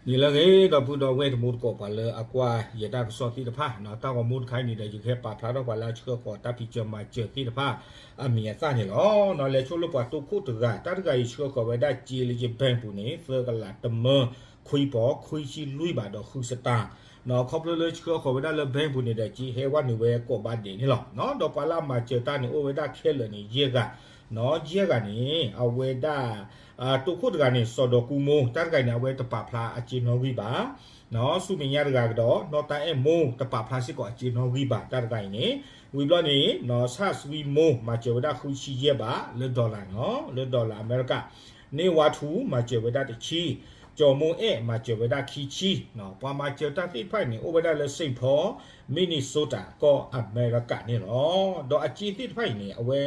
န့ၣ်လၢအဂ့ၤ ဒီပုၢ်ဒီဝဲၢ်တံၤသကိး ပှၤလၢအကွၢ်ယတၢ်ကစီၣ်သ့ၣ်တဖၣ်, တၢ်ဂီၤမူတခါအံၤန့ၣ်ဒီး ယကဟဲပာ်ဖျါထီၣ်ပှၤလၢအဆှၢဃီၤတၢ်ဖံးစၢၤမၤစၢၤသ့ၣ်တဖၣ်အမံၤအသၣ်န့ၣ်လီၤ. လဲၤဆိလၢပှၤတိခိၣ်တဂၤ, တၢ်တဂၤအံၤဆှၢဃီၤဝဲဒၣ်စ့လၢယ bank ပူၤန့ၣ် သၢကလးတမၢ ခွံပီခွံဆံလွံၢ်ဘးဒီးဃုစတၣ်, ခီဖျိလၢဆှၢဃီၤဝဲဒၣ်လၢ bank ပူၤန့ၣ်ဒီး စ့ဟဲဝဲနုာ်ဝဲကိးဘးဒဲးန့ၣ်လီၤ. ဒီးပှၤလၢအမၤစၢၤတၢ်န့ၣ် အိၣ်ဝဲဒၣ်ခဲလၢာ်န့ၣ် ယဲၢ်ဂၤ, ယဲၢ်ဂၤန့ၣ် အဝဲဒၣ် တိခိၣ်တဂၤန့ၣ် စီၤဒီးကူမိၢ်, တၢ်တဂၤအံၤန့ၣ် အဝဲတပာ်ဖျါအစ့နီၣ်ဂံၢ်ဘၣ်, ဆူမဲာ်ညါတဂၤကဒီး နီၢ်တၢ်အဲၣ်မိၢ် တပာ်ဖျါစ့ၢ်ကီးအစ့နီၣ်ဂံၢ်ဘၣ် တၢ်တဂၤအံၤန့ၣ်, ဝံၤဘျီန့ၣ် ဆၣ်ဆှံမိၢ် မၤစၢၤဝဲဒၣ်ဃုဆံယဲၢ်ဘးလၢ dollar နီၤ, လၢ dollar အမဲရကၤ, န့ၢ်ဝါထူ မၤစၢၤဝဲဒၣ်တဆံ, ကၠီၤမိၢ်အဲၣ် မၤစၢၤဝဲဒၣ်ခံဆံ, ပှၤမၤစၢၤတၢ်သ့ၣ်တဖၣ်အံၤန့ၣ် အိၣ်ဝဲဒၣ်လၢ Saint Paul, Minnesota ကီၢ်အမဲရကၤန့ၣ်လီၤ. ဒီးအစ့သ့ၣ်တဖၣ်အံၤန့ၣ် အဝဲ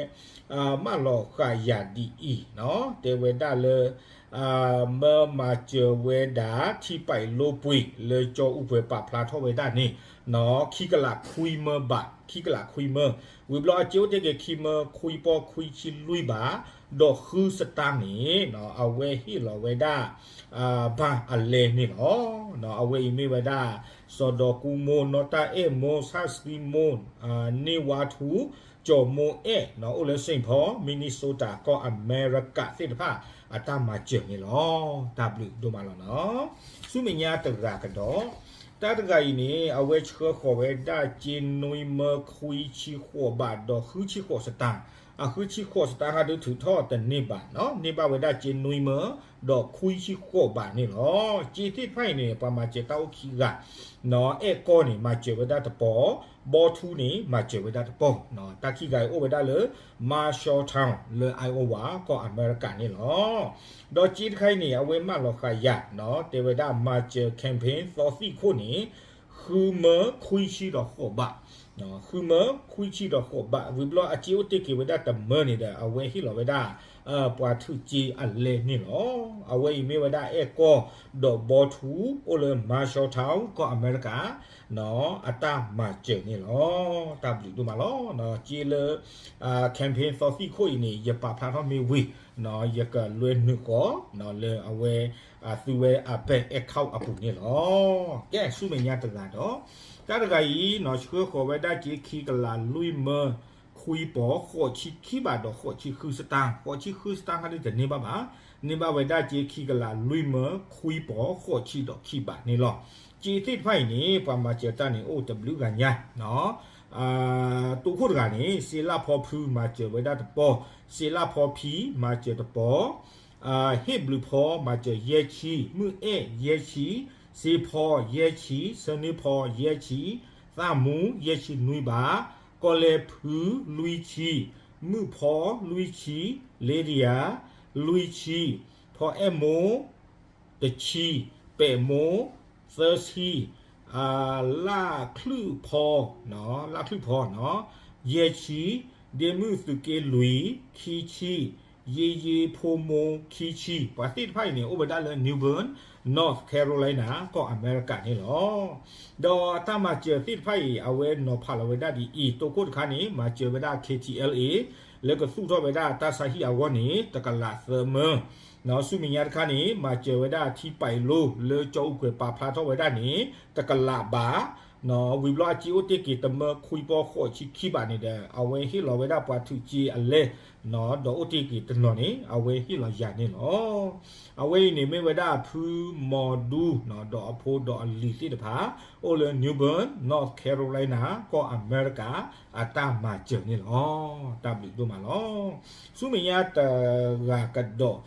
မၢလီၤဃာ်ယၤဒ်အံၤ, တဲဝဲဒၣ်လၢ မၢမၤစၢၤဝဲဒၣ် ထံပာ်လိပှ့ၤ လၢကၠီအူပှဲၤပာ်ဖျါထီၣ်ဝဲဒၣ်န့ၣ်, ခံကလးခွံမၢဘး, ခံကလးခွံမၢ, ဝံၤဘျီအစ့အိၣ်တ့ၢ်က့ၤခံမၢ ခွံပီခွံဆံလွံၢ်ဘး, ဒီးဃုစတၣ်န့ၣ် အဝဲဟ့ၣ်လီၤဝဲဒၣ် ဘၣ်အလဲန့ၣ်လီၤ. အဝဲအံၤမ့ၢ်ဝဲဒၣ် စီၤဒီးကူမိၢ်, နီၢ်တၢ်အဲၣ်မိၢ်, ဆၣ်ဆှံမိၢ်, န့ၢ်ဝါထူ, ကၠီၤမိၢ်အဲၣ် အိၣ်လၢ Saint Paul, Minnesota ကီၢ်အမဲရကၤသ့ၣ်တဖၣ် အတၢ်မၤစၢၤန့ၣ်လီၤ. တၢ်ဘျုးဒိၣ်မးလီၤနီၤ. ဆူမဲာ်ညါတဂၤကဒီး, တၢ်တဂၤအံၤန့ၣ် အဝဲဆှၢဃီၤဝဲဒၣ်စ့နွံမၢ ခွံဆံဃိးဘး ဒီးဃုဆံဃိးစတၣ်, အဃုဆံဃိးစတၣ်ဟးဒုးထုးထီၣ်တန့ၢ်ဘၣ်, န့ၢ်ဘၣ်ဝဲဒၣ်စ့နွံမၢ ဒီးခွံဆံဃိးဘးန့ၣ်လီၤ. စ့သ့ၣ်တဖၣ်အံၤန့ၣ် ပှၤမၤစၢၤတၢ်အိၣ်ခံဂၤ, နီၤ, အဲၣ်ကီၢ်န့ၣ် မၤစၢၤဝဲဒၣ်တပီၤ, ဘီထူန့ၣ် မၤစၢၤဝဲဒၣ်တပီၤ, တၢ်ခံဂၤအံၤအိၣ်ဝဲဒၣ်လၢ Marshalltown လၢ Iowa ကီၢ်အမဲရကၤန့ၣ်လီၤ. ဒီးစ့တခါအံၤန့ၣ် အဝဲမၢလီၤဃာ်ယၤ, တဲဝဲဒၣ် မၤစၢၤ campaign သီသံၣ်ခိၣ်န့ၣ် ဃုမၢခွံဆံဒီးဃိးဘး, ဃုမၢခွံဆံဒီးဃိးဘး, ဝံၤဘျီအစ့အိၣ်တ့ၢ်က့ၤဝဲဒၣ်တမၢန့ၣ်ဒီး အဝဲဟ့ၣ်လီၤဝဲဒၣ် ပှၤထုးစ့အလဲန့ၣ်လီၤ. အဝဲအံၤမ့ၢ်ဝဲဒၣ်အဲၣ်ကီၢ်ဒီးဘီထူ အိၣ်လၢ Marshalltown ကီၢ်အမဲရကၤ အတၢ်မၤစၢၤန့ၣ်လီၤ. တၢ်ဘျုးဒိၣ်မးလီၤ. စ့လၢ campaign သီသံၣ်ခိၣ်အံၤန့ၣ် ယပာ်ဖျါထီၣ်မ့ၢ်ဝံၤ, ယကလွဲနုာ်ဃီ လၢအဝဲ အသုဝဲအ bank account အပူၤန့ၣ်လီၤ. ကဲ ဆူမဲာ်ညါတဂၤဒီး, တၢ်တဂၤအံၤ ဆှၢဃီၤဝဲဒၣ်စ့ခံကလးလွံၢ်မၢ ခွံပီၤ ဃိးဆံခံဘးဒီးဃိးဆံဃုစတၣ်, ဃိးဆံဃုစတၣ်ဟးဒုးတန့ၢ်ဘၣ်ဘၣ်, န့ၢ်ဘၣ်ဝဲဒၣ်စ့ခံကလးလွံၢ်မၢ ခွံပီၤ ဃိးဆံဒီးခံဘးန့ၣ်လီၤ. စ့သ့ၣ်တဖၣ်အံၤန့ၣ် ပှၤမၤစၢၤတၢ်န့ၣ်အိၣ်တဘျုးဂၤညါ, တိခိၣ်တဂၤန့ၣ် စ့လၢ်ဖီဖု မၤစၢၤဝဲဒၣ်တပီၤ, စ့လၢ်ဖီဖံ မၤစၢၤတပီၤ, ဟ့ၣ်ဘျုးဖီ မၤစၢၤယဲၢ်ဆံ, မုၢ်အဲၣ်ယဲၢ်ဆံ, စ့ဖီယဲၢ်ဆံ, ဆၢန့ၢ်ဖီယဲၢ်ဆံ, သၣ်မူယဲၢ်ဆံနွံဘး, ကီၢ်လဲၢ်ဖုလွံၢ်ဆံ, မုၣ်ဖီလွံၢ်ဆံ, Lydia လွံၢ်ဆံ, ဖီအဲၣ်မိၢ် တဆံ, ပဲာ်မိၢ် သၢဆံ, လၢ်ချုၣ်ဖီ, လၢ်ချုၣ်ဖီနီၤ, ယဲၢ်ဆံ, ဒ့မုၣ်သုးက့လွံၢ်, ခံဆံ, ယ့ယ့ဖိမိၢ် ခံဆံ, ပှၤသ့ၣ်တဖၣ်အံၤန့ၣ် အိၣ်ဝဲဒၣ်လၢ New Bern, North Carolina ကီၢ်အမဲရကၤန့ၣ်လီၤ. ဒီးတၢ်မၤစၢၤသ့ၣ်တဖၣ်အံၤ အဝဲနီၤဖးလီၤဝဲဒၣ်ဒ်အံၤ, တိခိၣ်တခါန့ၣ် မၤစၢၤဝဲဒၣ် K T L A လၢကသူၣ်ထီၣ်ဝဲဒၣ်တၢ်ဆါဟံၣ်အဂီၢ်န့ၣ် တကလးသၢမၢ ဆူမဲာ်ညါတခါန့ၣ် မၤစၢၤဝဲဒၣ်ထံပာ်လိလၢကၠီအူကွဲၤပာ်ဖျါထီၣ်ဝဲဒၣ်န့ၣ် တကလးဘး, ဝံၤဘျီအစ့အိၣ်တ့ၢ်က့ၤတမၢခွံပီၤဃိးဆံခံဘးန့ၣ်ဒီး အဝဲဟ့ၣ်လီၤဝဲဒၣ်ပှၤထုးစ့အလဲ, ဒီးအိၣ်တ့ၢ်က့ၤတနီၤန့ၣ် အဝဲဟ့ၣ်လီၤယၤန့ၣ်လီၤ. အဝဲအံၤန့ၣ်မ့ၢ်ဝဲဒၣ်ဖုမီၤဒူ ဒီးအဖိဒီးအလံၤသ့ၣ်တဖၣ် အိၣ်လၢ New Bern, North Carolina ကီၢ်အမဲရကၤ အတၢ်မၤစၢၤန့ၣ်လီၤ. တၢ်ဘျုးဒိၣ်မးလီၤ. ဆူမဲာ်ညါတဂၤကဒီး,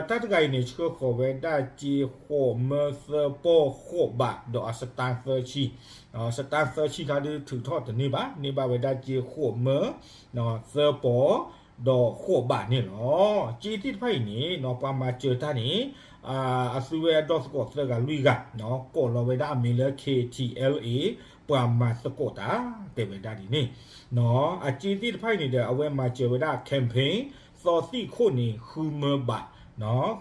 တၢ်တဂၤအံၤန့ၣ် ဆှၢဃီၤဝဲဒၣ်စ့ဃိးမၢသၢပီၤဃိးဘး ဒီးအစတါသၢဆံ, စတါသၢဆံခါဒုးထုးထီၣ်တန့ၢ်ဘၣ်, န့ၢ်ဘၣ်ဝဲဒၣ်စ့ဃိးမၢ သၢပီၤ ဒီးဃိးဘးန့ၣ်လီၤ. စ့သ့ၣ်တဖၣ်အံၤန့ၣ် ပှၤမၤစၢၤတၢ်န့ၣ် အသုဝဲအဒီသကိးသၢဂၤလွံၢ်ဂၤ ကိးလီၤဝဲဒၣ်အမံၤလၢ K T L A ပှၤမၤသကိးတၢ် တဲဝဲဒၣ်ဒ်န့ၣ်. အစ့သ့ၣ်တဖၣ်အံၤန့ၣ်ဒီး အဝဲမၤစၢၤဝဲဒၣ် campaign သီသံၣ်ခိၣ်န့ၣ် ဃုမၢဘး,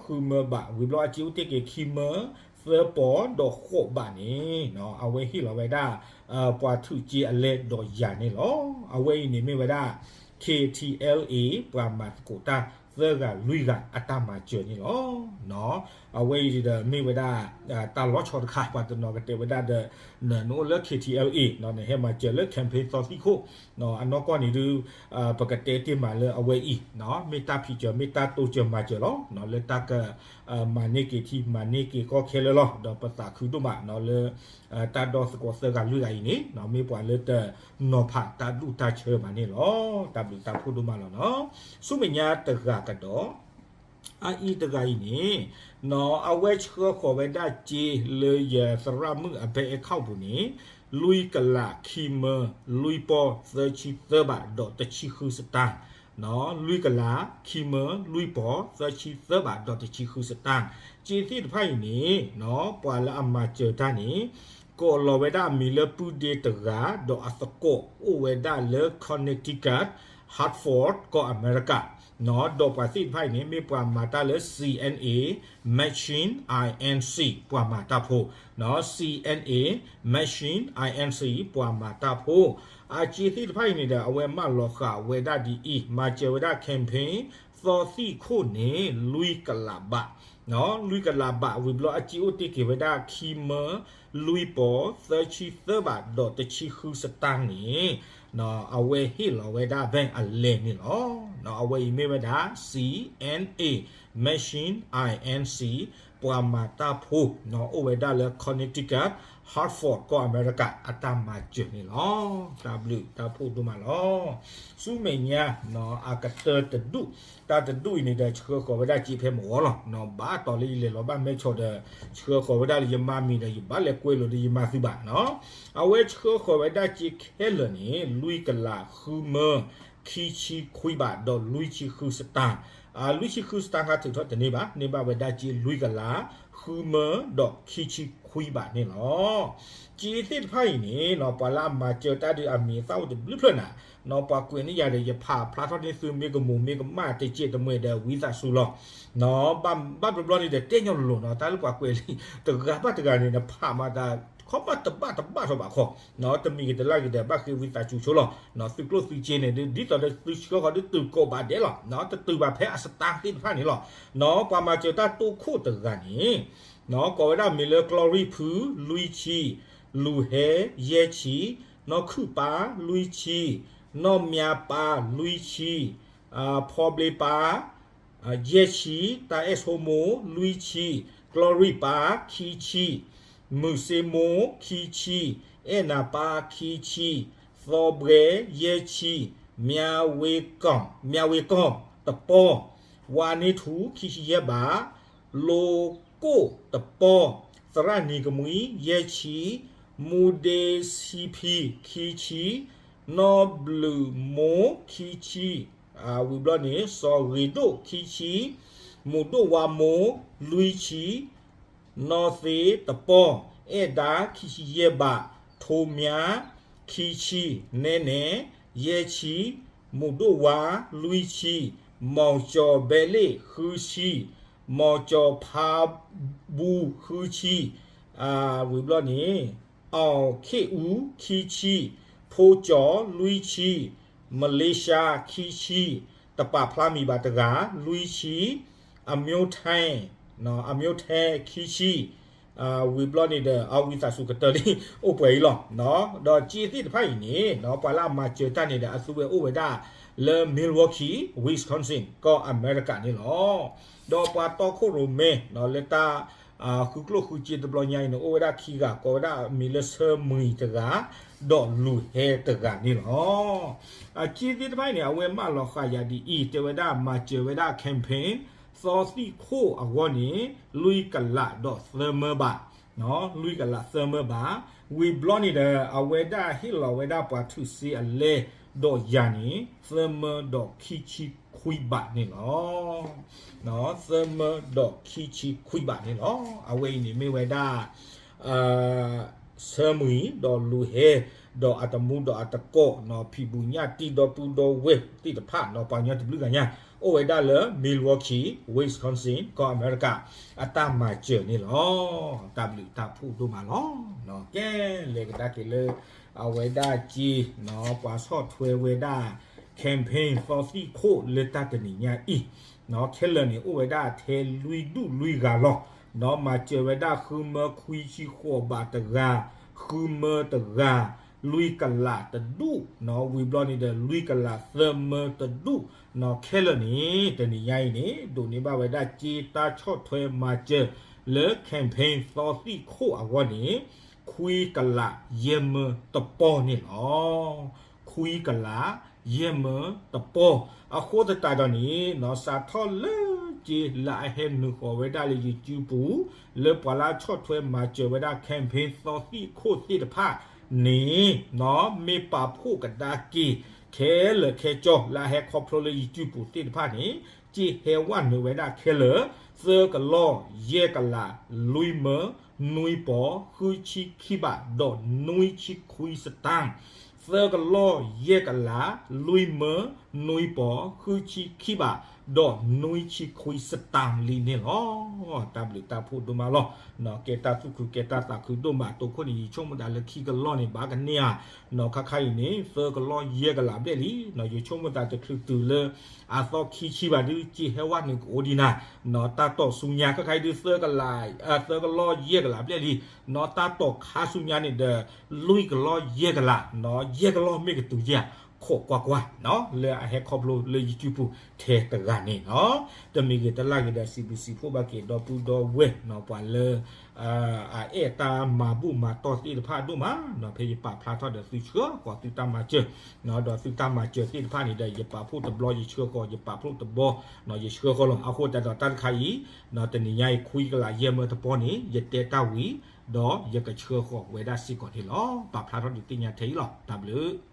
ဃုမၢဘး ဝံၤဘျီအစ့အိၣ်တ့ၢ်က့ၤခံမၢ သၢပီၤ ဒီးဃိးဘးန့ၣ် အဝဲဟ့ၣ်လီၤဝဲဒၣ် ပှၤထုးစ့အလဲဒီးယၤန့ၣ်လီၤ. အဝဲအံၤန့ၣ်မ့ၢ်ဝဲဒၣ် K T L A ပှၤမၤသကိးတၢ် သၢဂၤလွံၢ်ဂၤအတၢ်မၤစၢၤန့ၣ်လီၤ. အဝဲအံၤဒီးမ့ၢ်ဝဲဒၣ် တၢ်လီၤဆီတခါ ပှၤတနီၤကတဲဝဲဒၣ်ဒီး နအိၣ်လၢ K T L A နဟဲမၤစၢၤလၢ campaign သီသံၣ်ခိၣ် အနီၢ်ကီၢ်န့ၣ်ဒုး ပကတဲတ့ၢ်မးလၢအဝဲအံၤ မ့ၢ်တၢ်ဖံးစၢၤ မ့ၢ်တၢ်တိစၢၤမၤစၢၤလီၤ လၢတၢ်က မၤန့ၢ်က့ၤထံမၤန့ၢ်က့ၤကီၢ်ခဲလၢာ်လီၤ. ဒီးပသးခုဒိၣ်မးလၢ တၢ်ဒီသကိးသၢဂၤလွံၢ်ဂၤအံၤန့ၣ် မ့ၢ်ပှၤလၢတနီၤဖးတၢ်ဒူၣ်တၢ်ဆၢဘၣ်န့ၣ်လီၤ. တၢ်ဘျုးတၢ်ဖှိၣ်ဒိၣ်မးလီၤနီၤ. ဆူမဲာ်ညါတဂၤကဒီး အအံၤတဂၤအံၤန့ၣ် အဝဲဆှၢဃီၤဝဲဒၣ်စ့လၢယသရၣ်မုၣ်အ bank account ပူၤန့ၣ် လွံၢ်ကလးခံမၢ လွံၢ်ပီၢ်သၢဆံသၢဘးဒီးတဆံဃုစတၢ် လွံၢ်ကလးခံမၢ လွံၢ်ပီၢ်သၢဆံသၢဘးဒီးတဆံဃုစတၢ်. စ့သ့ၣ်တဖၣ်အံၤန့ၣ် ပှၤလၢအမၤစၢၤတၢ်န့ၣ် ကိးလီၤဝဲဒၣ်အမံၤလၢပုၢ်ဒ့တဂၤ ဒီးအသကိးအိၣ်ဝဲဒၣ်လၢ Connecticut Hartford ကီၢ်အမဲရကၤ ဒီးပှၤသ့ၣ်တဖၣ်အံၤန့ၣ် မ့ၢ်ပှၤမၤတၢ်လၢ C N A Matching Inc ပှၤမၤတၢ်ဖိ C N A Matching Inc ပှၤမၤတၢ်ဖိ အစ့သ့ၣ်တဖၣ်အံၤန့ၣ်ဒီး အဝဲမၢလီၤဃာ်ဝဲဒၣ်ဒ်အံၤ မၤစၢၤဝဲဒၣ် campaign သီသံၣ်ခိၣ်န့ၣ် လွံၢ်ကလးဘး လွံၢ်ကလးဘး ဝံၤဘျီအစ့အိၣ်တ့ၢ်က့ၤဝဲဒၣ်ခံမၢ လွံၢ်ပီၢ်သၢဆံသၢဘးဒီးတဆံဃုစတၢ်န့ၣ် အဝဲဟ့ၣ်လီၤဝဲဒၣ် bank အလဲၢ်န့ၣ်လီၤ. အဝဲအံၤမ့ၢ်ဝဲဒၣ် C N A Matching Inc ပှၤမၤတၢ်ဖိ အိၣ်ဝဲဒၣ်လၢ Connecticut Hartford ကီၢ်အမဲရကၤ အတၢ်မၤစၢၤန့ၣ်လီၤ. တၢ်ဘျုးတၢ်ဖှိၣ်ဒိၣ်မးလီၤ. ဆူမဲာ်ညါ အကတၢၢ်တဒူၣ် တၢ်တဒူၣ်အံၤန့ၣ်ဒီး ဆှၢဃီၤဝဲဒၣ်စ့ဖဲမုၢ်ဂီၤလီၤ. ဘၣ်တီၤလၢယလဲၤလီၤဘၣ်မဲဆီးဒီး ဆှၢဃီၤဝဲဒၣ်လၢယမါမံၤဒီး ယဘၣ်လဲၤကွဲးလိာ်ဒီးယမၤသုဘၣ်နီၤ. အဝဲဆှၢဃီၤဝဲဒၣ်စ့ခဲလၢာ်န့ၣ် လွံၢ်ကလးဃုမၢ ခံဆံခွံဘးဒီးလွံၢ်ဆံဃုစတၢ် အလွံၢ်ဆံဃုစတၢ်ခါထုးထီၣ်တန့ၢ်ဘၣ် န့ၢ်ဘၣ်ဝဲဒၣ်စ့လွံၢ်ကလးဃုမၢဒီးခံဆံခွံဘးန့ၣ်လီၤ. စ့သ့ၣ်တဖၣ်အံၤန့ၣ် ပှၤလၢအမၤစၢၤတၢ်ဒုးအမံၤအသၣ်အိၣ်တဘျုးဖျၢၣ်နၤ ပှၤကွဲးန့ၢ်ယၤဒီး ယဖးဖျါထီၣ်န့ၢ်သုမ့ၢ်ကမူးမ့ၢ်ကမၣ်တကဲးတမှဲၤဒီးဝံသးစူၤလီၤ. ဘၣ်ဘျီဘျီန့ၣ်ဒီးတဲညီလိၤနီၤ တၢ်လၢပှၤကွဲးလံ တဂၤဘၣ်တဂၤန့ၣ် နဖးမၤတၢ်ခီဘၣ်တဘၣ်တဘၣ်ထီၣ်ဘၣ်ခီ တမံၤကတလၢ်က့ၤဒီး ဘၣ်ဃ့ဝံသးစူၤဆိလီၤ. သုကျိၣ်သုစ့န့ၣ် ဒ်သိးဒီးသုဆှၢဃီၤဒ်သုကိးဘၣ်ဒဲးလီၤ. တတုၤဘၣ်ဖဲအစတၢ်သ့ၣ်တဖၣ်န့ၣ်လီၤ. ပှၤမၤစၢၤတၢ်တိခိၣ်တဂၤန့ၣ် ကိးဝဲဒၣ်မံၤလၢကျီရံၣ်ဖု လွံၢ်ဆံ, လူၤဟဲ ယဲၢ်ဆံ, နီၢ်ခုၣ်ပၢ် လွံၢ်ဆံ, နီၢ်မၠါပၢ် လွံၢ်ဆံ, ဖီဘျ့ပၢ် ယဲၢ်ဆံ, တၢ်အဲၣ်ဆိမိၢ် လွံၢ်ဆံ, ကျီရံၣ်ပၢ် ခံဆံ, မုၢ်စ့မိၢ် ခံဆံ, အဲၣ်နၤပၢ် ခံဆံ, သီဘှဲ ယဲၢ်ဆံ, မၠါဝ့ကီၢ်, မၠါဝ့ကီၢ် တပီၢ်, ဝါန့ၢ်ထူ ခံဆံယဲၢ်ဘး, လိကိၣ်တပီၢ်, သရၣ်နံၤကမှံ ယဲၢ်ဆံ, မူဒ့ဆံဖံ ခံဆံ, နီၢ်ဘျုးမိၢ် ခံဆံ, ဝံၤဘျီန့ၣ် စီၤဂ့ၤဒိၣ် ခံဆံ, မူဒိၣ်ဝါမိၢ် လွံၢ်ဆံ, နီၢ်သ့တပီၢ်, အဲၣ်ဒါ ခံဆံယဲၢ်ဘး, ထိမၠါ ခံဆံ, နဲနဲ ယဲၢ်ဆံ, မူဒိၣ်ဝါ လွံၢ်ဆံ, မီၤကၠီၤဘဲလ့ၣ် ဃုဆံ, မီၤကၠီၤဖါဘူ ဃုဆံ, ဝံၤဘျီန့ၣ် အီၣ်ခ့ၣ်အူ ခံဆံ, ဖိကၠီၤ လွံၢ်ဆံ, မလ့ၡါ ခံဆံ, တပာ်ဖျါမံၤဘၣ်တဂၤ လွံၢ်ဆံ, အမျိုးထဲ, အမျိုးထဲ ခံဆံ, ဝံၤဘျီန့ၣ်ဒီး အဝံသးစူၤကတၢၢ်လံ အိၣ်ပှဲၤအံၤလီၤ. ဒီးစ့သ့ၣ်တဖၣ်အံၤန့ၣ် ပှၤလၢအမၤစၢၤတၢ်န့ၣ်ဒီး အသုဝဲအိၣ်ဝဲဒၣ်လၢ Milwaukee Wisconsin ကီၢ်အမဲရကၤန့ၣ်လီၤ. ဒီးပှၤတီခိၣ်ရိၣ်မဲ လၢတၢ် ဃုကျိၣ်ဃုစ့တဘျီညါအံၤန့ၣ် အိၣ်ဝဲဒၣ်ခံဂၤ ကိးဝဲဒၣ်မံၤလၢဆၢမုၢ်တဂၤ ဒီးလူၤဟဲတဂၤန့ၣ်လီၤ. အစ့သ့ၣ်တဖၣ်အံၤန့ၣ် အဝဲမၢလီၤဃာ်ယၤဒ်အံၤ တဲဝဲဒၣ်မၤစၢၤဝဲဒၣ် campaign သီသံၣ်ခိၣ်အဂီၢ်န့ၣ် လွံၢ်ကလးဒီးသၢမၢဘး, လွံၢ်ကလးသၢမၢဘး, ဝံၤဘျီန့ၣ်ဒီး အဝဲဒၣ်ဟ့ၣ်လီၤဝဲဒၣ်ပှၤထုးစ့အလဲၢ်ဒီးယၤန့ၣ် သၢမၢဒီးခံဆံခွံဘးန့ၣ်လီၤ. သၢမၢဒီးခံဆံခွံဘးန့ၣ်လီၤ. အဝဲအံၤန့ၣ်မ့ၢ်ဝဲဒၣ် ဆၢမုၢ်ဒီးလူၤဟဲ ဒီးအတမူဒီးအတကိး ဖံးဘူးညၣ်တံၢ်ဒီပုၢ်ဒီဝဲၢ်သ့ၣ်တဖၣ် ပှၤကညီတဘျုးဂၤညါ အိၣ်ဝဲဒၣ်လၢ Milwaukee Wisconsin ကီၢ်အမဲရကၤ အတၢ်မၤစၢၤန့ၣ်လီၤ. တၢ်ဘျုးတၢ်ဖှိၣ်ဒိၣ်မးလီၤ. ကဲ လဲၤကဒါက့ၤလၢ အဝဲဒၣ်က့ၤ ပှၤဆီၣ်ထွဲဝဲဒၣ် campaign သီသံၣ်ခိၣ်လၢတၢ်တနံၤညါအံၤ, ခဲလၢာ်န့ၣ် အိၣ်ဝဲဒၣ်ထဲလွံၢ်ဒူၣ်လွံၢ်ဂၤလီၤ. မၤစၢၤဝဲဒၣ်ဃုမၢခွံဆံဃိးဘးတဂၤ, ဃုမၢတဂၤ, လွံၢ်ကလးတဒူၣ်, ဝံၤဘျီန့ၣ်ဒီး လွံၢ်ကလးသၢမၢတဒူၣ်, ခဲလၢာ်န့ၣ် တနံၤညါအံၤန့ၣ် ဒိးန့ၢ်ဘၣ်ဝဲဒၣ်စ့တၢ်ဆီၣ်ထွဲမၤစၢၤလၢ campaign သီသံၣ်ခိၣ်အဂီၢ်န့ၣ် ခွံကလးယဲၢ်မၢတပီၢ်န့ၣ်လီၤ. ခွံကလးယဲၢ်မၢတပီၢ်, အဃိသတးဒီးန့ၣ် စးထီၣ်လၢက့လၢအဟဲနုာ်ဃီၤဝဲဒၣ်လၢယစုပူၤ လၢပှၤလၢအဆီၣ်ထွဲမၤစၢၤဝဲဒၣ် campaign သီသံၣ်ခိၣ်သ့ၣ်တဖၣ်န့ၣ် မ့ၢ်ပာ်ဖှိၣ်ကဒါက့ၤ ခဲလၢာ်ခဲဆ့လၢအဟဲခီဖျိလၢယစုပူၤသ့ၣ်တဖၣ်န့ၣ် စ့ဟဲဝဲနုာ်ဝဲဒၣ်ခဲလၢာ် သၢကလီၢ်ယဲၢ်ကလး လွံၢ်မၢ နွံပီၤ ဃုဆံခံဘး ဒီးနွံဆံခွံစတၣ်, သၢကလီၢ်ယဲၢ်ကလး လွံၢ်မၢ နွံပီၤ ဃုဆံခံဘး ဒီးနွံဆံခွံစတၣ်လံန့ၣ်လီၤ. တၢ်ဘျုးတၢ်ဖှိၣ်ဒိၣ်မးလီၤ. ကဲတၢ်သူၣ်ခုကဲတၢ်သးခုဒိၣ်မး တိခိၣ်န့ၣ် ယဆိကမိၣ်သးလၢခံကလီၢ်န့ၣ် ဘၣ်ကန့ၢ်ဧါ, ခါခါအံၤန့ၣ် သၢကလီၢ်ယဲၢ်ကလးဘျဲၣ်လံ, ယဆိကမိၣ်သးတချုးတုၤလၢ အသီခံဆံဘၣ်ဒုး စ့ဟဲဝဲနုာ်ကအိၣ်ဒံးနၤ, တၢ်တီၢ်ဆူညါ ခါခါအံၤဒုး သၢကလး သၢကလီၢ်ယဲၢ်ကလးဘျဲၣ်လံ, တၢ်တီၢ်ခါဆူညါန့ၣ်ဒီး လွံၢ်ကလီၢ်ယဲၢ်ကလး, ယဲၢ်ကလီၢ်မ့ၢ်ကတုၤယဲၢ် ခိးကွၢ်ကွၢ် လၢအဟဲခီဖျိလၢယစုပူၤထဲတဂၤန့ၣ်လီၤ. တမံၤဂ့ၤတလၢ်ဂ့ၤဒီး စံးဘျုးစံးဖှိၣ်ဘၣ်က့ၤဒီပုၢ်ဒီဝဲၢ် ပှၤလၢ အအဲၣ်တၢ်မၤဘူၣ်မၤတီၢ်သ့ၣ်တဖၣ်ဒိၣ်မး, ဖဲယပာ်ဖျါထီၣ်ဒီးသုဆှၢဃီၤသုတၢ်မၤစၢၤ, ဒီးသုတၢ်မၤစၢၤသ့ၣ်တဖၣ်န့ၣ်ဒီး ယပာ်ဖှိၣ်တဘျီယဆှၢဃီၤ, ယပာ်ဖှိၣ်တဘျီ ယဆှၢဃီၤလီၤ. အဃိသတးဒီးတၢ်တခါအံၤ တနံၤညါအံၤ ခွံကလးယဲၢ်မၢတပီၢ်န့ၣ် ယတဲတၢ်ဝံၤ ဒီးယကဆှၢဃီၤဝဲဒၣ်စ့ၢ်ကီးန့ၣ်လီၤ. ပာ်ဖျါထီၣ်ဒုးသ့ၣ်ညါထဲအံၤလီၤ. တၢ်ဘျုး